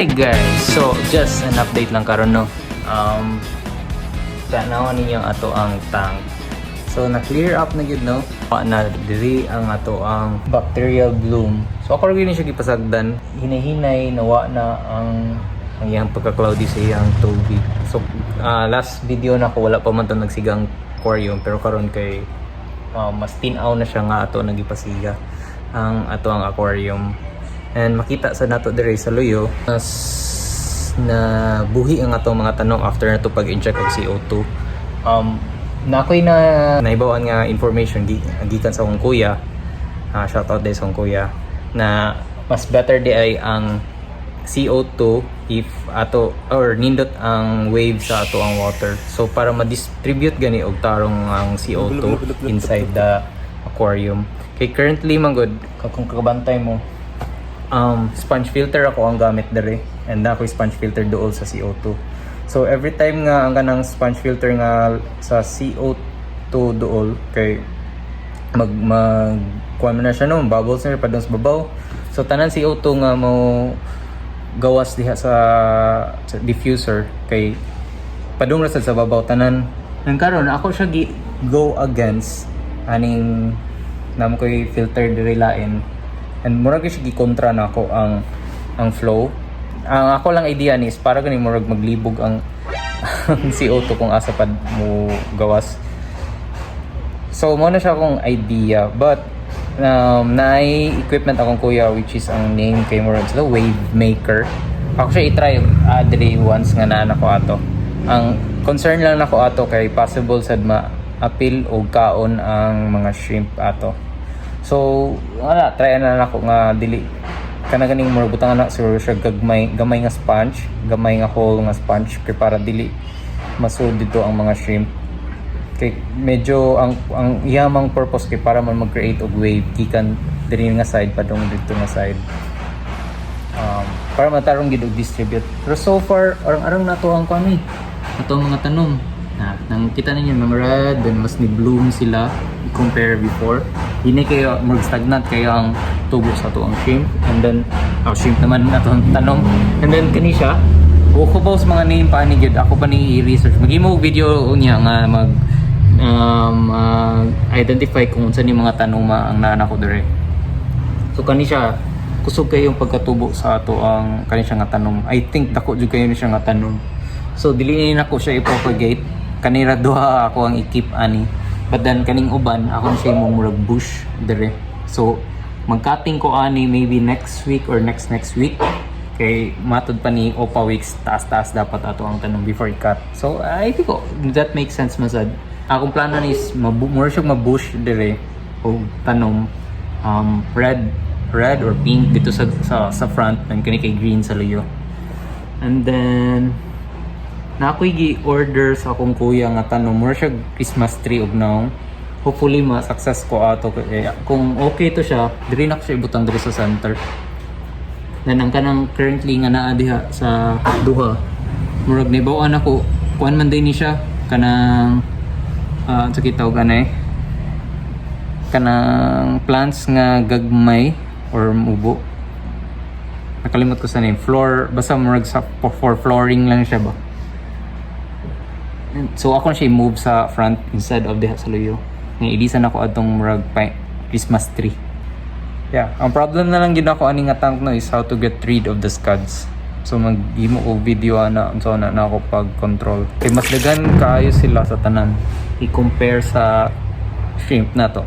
Hey guys, so just an update lang karon, no. Tanawan ninyo ato ang tank. So na clear up na gyud, no. Wa na diri ang ato ang bacterial bloom. So ako ra gyud ni siya gipasagdan. Hinay-hinay nawa na ang iyang pagka-cloudy sa iyang tubig. So last video na ko, wala pa man to nagsigang aquarium, pero karon kay mas tinaw na siya nga ato nagipasiga ang ato ang aquarium. And makita sa nato dire sa luyo, mas na buhi ang atong mga tanom after nato pag-inject og CO2. Na ako'y na naibawan nga information gikan sa akong kuya. Shout out sa akong kuya na mas better di ay ang CO2 if ato or nindot ang wave sa ato ang water. So para ma-distribute gani og tarong ang CO2 inside the aquarium. Kay currently man gud, kung kabantay mo, sponge filter ako ang gamit dere and na ako sponge filter duol sa CO2. So every time nga ang kanang sponge filter nga sa CO2 duol kay mag mag kuan man na siya, no, bubbles na padung sa babaw. So tanan CO2 nga mo gawas diha sa diffuser kay padung ra sad sa babaw tanan. Nang karon ako siya gi go against aning namo koy filter diri lain and murag siya gikontra na ako ang flow. Ang ako lang idea ni is para gani murag maglibog ang CO2 kung asa pa mo gawas. So mo na siya akong idea, but naay equipment akong kuya which is ang name kay murag sila wave maker. Ako siya i-try diri once nga naa nako ato. Ang concern lang nako ato kay possible sad ma apil og kaon ang mga shrimp ato. So wala, try na nako nga dili kana ganing murag butangan na siguro siya gagmay gamay nga sponge, gamay nga hole nga sponge kay para dili masud dito ang mga shrimp, kay medyo ang iyamang purpose kay para man mag-create og wave gikan diri nga side padung dito nga side, para matarong gid og distribute. Pero so far arang-arang nato ang kuan eh, ato ang mga tanom na nang kita ninyo mga red, then mas ni bloom sila compare before. Hindi kayo mag stagnant kayo ang tubo sa ato ang shrimp and then oh, shrimp naman ato ang tanom. And then kani siya, ko ba sa mga name pa ni gyud ako pa ni i-research. Maghimo og video unya nga mag identify kung unsa ni mga tanoma ang naa nako dire. So kani siya, kusog kayo yung pagkatubo sa ato ang kani siya nga tanom. I think dako jud kayo ni siya nga tanom. So dili ni nako siya i-propagate. Kanira duha ako ang i-keep ani. But then kaning uban ako na siya mo murag bush dire. So mag-cutting ko ani maybe next week or next next week kay matod pa ni Opa weeks, taas-taas dapat ato ang tanom before i-cut. So I think oh, that makes sense masad. Akong plano is more siya mabush dire o tanom, red red or pink dito sa front and kani kay green sa luyo. And then na ako'y gi-order sa akong kuya nga tanom, more siya Christmas tree og naong. Hopefully ma-success ko ato. Eh, kung okay to siya, diri na ko siya ibutang diri sa center. Then ang kanang currently nga naa diha sa duha, murag nibawaan ako kuan man din ni siya kanang sa kitawag ana eh, kanang plants nga gagmay or mubo. Nakalimot ko sa name. Floor basta, murag sa for flooring lang siya ba. So ako na siya i-move sa front instead of diha sa luyo nga ilisan ako atong murag Christmas tree. Yeah, ang problem na lang gid ako ani nga tank, no, is how to get rid of the scuds. So maghimo ko video ana unsa na ako pag control. Kay mas daghan kaayo sila sa tanan i-compare sa shrimp na to.